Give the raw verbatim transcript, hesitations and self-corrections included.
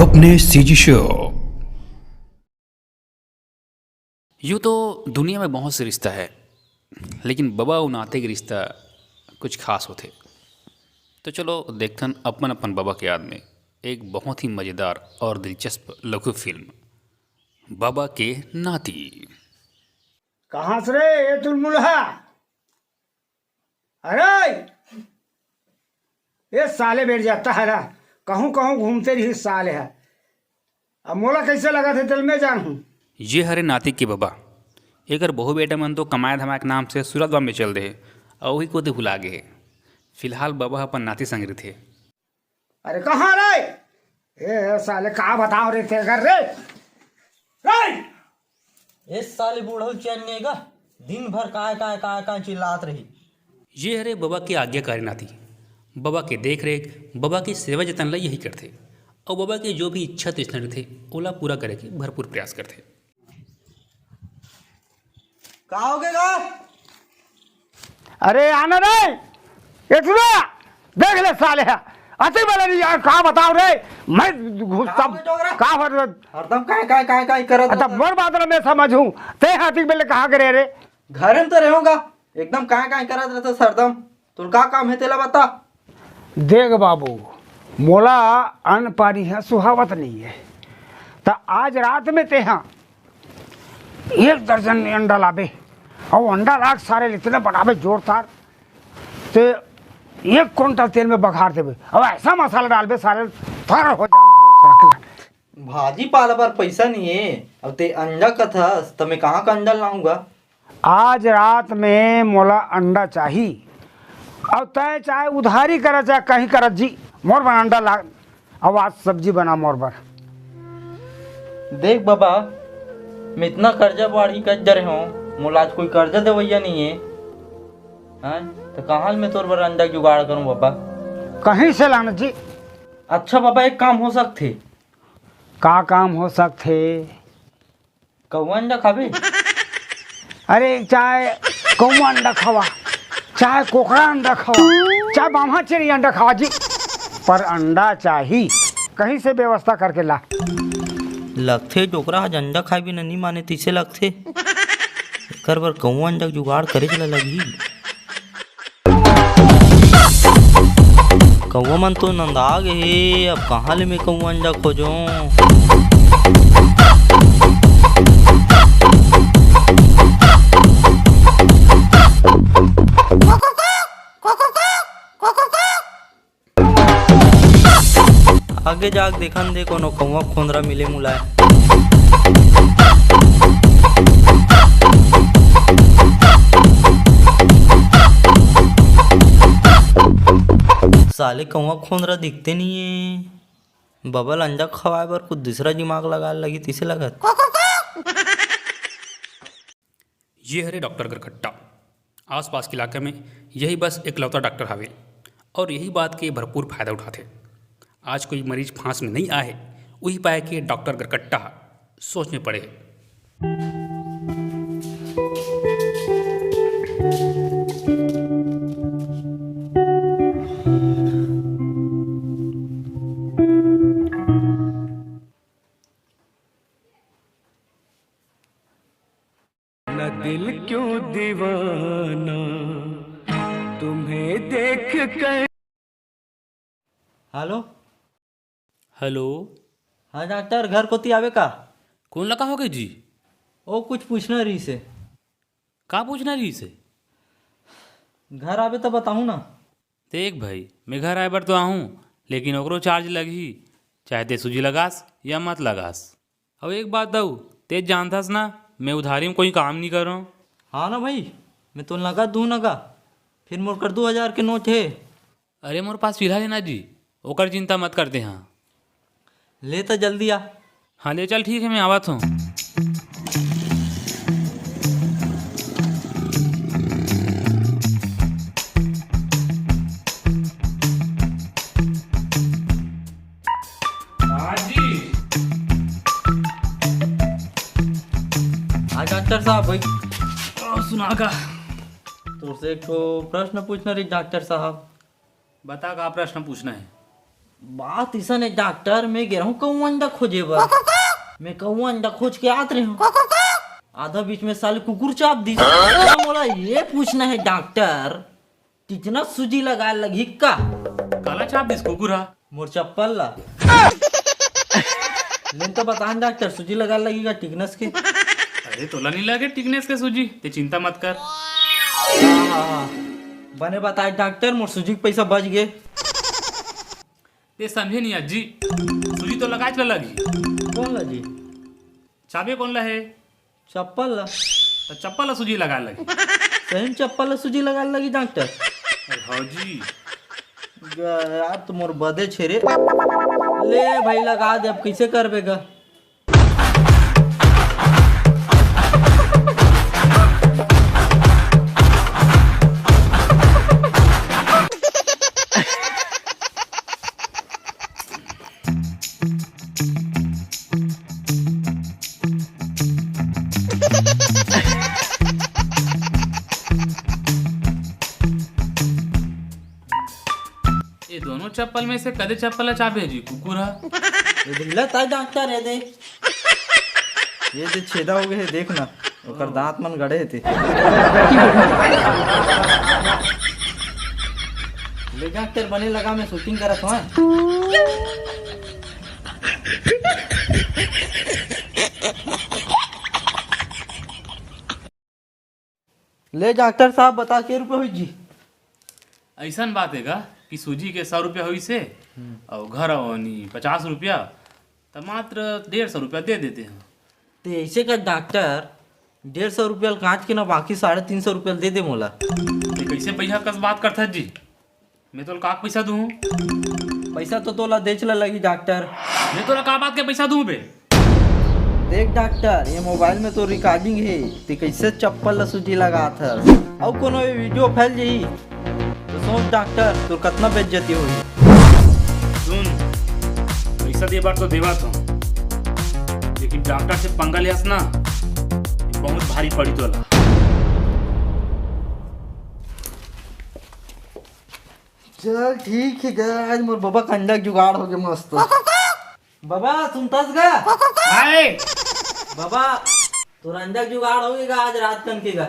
अपने CG show. यूँ तो दुनिया में बहुत से रिश्ता है, लेकिन बबा अउ नाती के रिश्ता कुछ खास होथे। तो चलो देखथन अपन अपन बबा के याद में एक बहुत ही मजेदार और दिलचस्प लघु फिल्म बबा के नाती। कहाँ से रे ये तुलमुलहा? अरे, ये साले बैठ जाता है ना, कहूँ कहूँ घूमते रही साले है। अब मोला कैसे लगा थे, दिल में जान हूँ। ये हरे नाती के बबा, एकर बहू बेटा मन तो कमाए धमाए के नाम से सूरत बॉम्बे चल दे हे, अउ वही कोती भुला गे हे। फिलहाल बबा अपन नाती संग रहिथे। अरे कहाँ रे? ए साले, का बताओ रे तेकर रे? रे! ए साले, बूढ़ऊ चैन नेगा, दिन भर काय काय काय काय चिल्लात रही। ये हरे बबा के आज्ञाकारी नाती। बबा के देख रेख, बबा के सेवा जतन ला यही करथे। अउ बबा के जो भी इच्छा तृष्णा रहिथे, ओला पूरा करे के भरपूर प्रयास करथे। का हो गे गा? अरे आना रे, ये सुना, देख ले साले है, अति वाला नहीं यार, का बताओ रे, मैं घुस का सब हो गे डोकरा? का हो रे? हरदम काय काय काय काय करत अतः रहता। मोर बात ला मैं समझूं, ते हाथी बेले कहाँ करे रे? घर में तो रहूंगा, एकदम काय काय करत रहता हरदम। तोर का काम है तेला बता। देख बाबू, मोला अन्न पानी ह सुहावत नहीं है, त आज रात में तेहा एक दर्जन अंडा लाबे, अउ अंडा लाग सारे ल इतना बनाबे जोरदार, ते एक कुंटल तेल में बघार देबे, अउ ऐसा मसाला डालबे सारे ल थर हो जाम। भाजी पाला बर पैसा नहीं है, अब ते अंडा कथस, त मैं कहाँ का अंडा लाऊंगा? आज रात में मोला अंडा चाही, अउ तय चाहे उधारी करा, चाहे कहीं करा जी, मोर बर अंडा ला, अउ आज सब्जी बना मोर बर। देख बाबा, मैं इतना कर्जा बाड़ी कर डरे हूँ, मोला आज कोई कर्जा देवैया नहीं है, हैं? तो कहाँ मैं तोर बर अंडा के जुगाड़ करूँ बाबा? कहीं से लाना जी। अच्छा बाबा, एक काम हो सकथे। का काम हो सकथे? कौआ अंडा खाबे? अरे, चाहे कौआ अंडा खावा, चाहे कोकरा अंडा खावा, चाहे बाम्हा चेरी अंडा खावा जी, पर अंडा चाही, कहीं से व्यवस्था करके ला। लगथे डोकरा ह अंडा खाए बिना नी माने, तइसे लगथे। एकर बर कौआ अंडा के जुगाड़ करे ला लगही। कौआ मन तो नंदा गे हे, अब कहाँ ले मैं कौआ अंडा खोजों? आगे जाके देखन दे कोनो कौआ खोंदरा मिले मुलाय। साले कौआ खोंदरा दिखते नहीं है। बबा ल अंडा खवाए बर कुछ दूसरा दिमाग लगाए लगही तइसे लगत। ये हरे डॉक्टर गरकट्टा। आसपास के इलाके में यही बस एकलौता डॉक्टर हावे और यही बात के भरपूर फायदा उठाथे। आज कोई मरीज फांस में नहीं आहे, उही पाए के डॉक्टर गरकट्टा सोच में पड़े हे। ना दिल क्यों दीवाना तुम्हें देख कर। हेलो। हेलो। हाँ डॉक्टर, घर कोती आवे का? कौन लगा हो गए जी? ओ, कुछ पूछना रहिसे। का पूछना रहिसे? घर आवे तो बताहूँ ना। देख भाई, मैं घर आए बर तो आहूँ, लेकिन ओकरो चार्ज लगही, चाहे ते सूजी लगास या मत लगास। अउ एक बात अउ, ते जानथस ना, मैं उधारी में कोई काम नहीं करों। हाँ ना भाई, मैं तो नगद दूँ नगा, फिर मोर कर दू हजार के नोट हे। अरे मोर पास फिलहाल हे ना जी, ओकर चिंता मत करते हाँ। ले तो जल्दी आ। हाँ ले चल, ठीक है, मैं आवत हूँ। हाँ जी। हाँ डॉक्टर साहब, भाई। और सुना का? तोर से एक ठो प्रश्न पूछना रही डॉक्टर साहब। बता, का प्रश्न पूछना है? बात अइसन हे डॉक्टर, मैं गे रहूं कौआ अंडा खोजे बर। मैं कौआ अंडा खोज के आत रहेंव, आधा बीच में साले कुकुर चाप दिस। त मोला ये पूछना हे डॉक्टर, टिटनस सूजी लगाए लगही का? काला चाप दिस कुकुर हा? मोर चप्पल ला। ले तो बता न डॉक्टर, सूजी लगाए लगही का टिटनस के? अरे, तोला नइ लगे टिटनस के सूजी, ते चिंता मत कर। हाँ, हाँ, हाँ। बने बताए डॉक्टर, मोर सूजी के पैसा बच गे। ते समझे नहीं अजी, सूजी तो लगाएच ला लगही। कोन ला जी? चाबे कोन ला हे? चप्पल ला। त चप्पल ला सूजी लगाए लगही। सही में चप्पल ला सूजी लगाए लगही डॉक्टर? अरे हाँ जी। ग-, यार तो मोर बदे छे रे। ले भाई लगा दे, अब कइसे करबे गा? ये दोनों चप्पल में से कदे चप्पल ला चाबे जी कुकुर हा? ये दे, ले ताई डॉक्टर, ये दे। ये दे छेदा हो गे हे, देख ना, ओकर दांत मन गड़े हे ते। ले डॉक्टर, बने लगा, मैं शूटिंग करत हंव। ले डॉक्टर साहब, बता के रुपये होई जी? अइसन बात हे गा कि सूजी के सौ रुपया होइस हे, अउ घर आवनी पचास रुपया, त मात्र डेढ़ सौ रुपया दे देते हैं। ते ऐसे कर डॉक्टर, डेढ़ सौ रुपया ल काट के ना, बाकी साढ़े तीन सौ रुपया ल दे दे मोला। ते कैसे पैसा कस बात करथस जी? मैं तोला का पैसा दूँ? पैसा तो तोला देच ला लगही डॉक्टर। मैं तोला का बात के पैसा दूँ बे? देख डॉक्टर, ये मोबाइल में तो रिकॉर्डिंग हे, ते कैसे चप्पल ला सूजी लगात हस? अउ कोनो ये वीडियो फैल जाही तो सोच डॉक्टर, तोर कतना बेइज्जती होही। सुन, पैसा दे बर तो देवत हंव, लेकिन डॉक्टर से पंगा लेहस ना, ये बहुत भारी पड़ी तोला। चल ठीक हे गा, आज मोर बबा के अंडा के जुगाड़ हो गे मस्त। बबा, सुनथस गा? हाय। बबा, तोर अंडा के जुगाड़ हो गे गा आज रात कन के गा।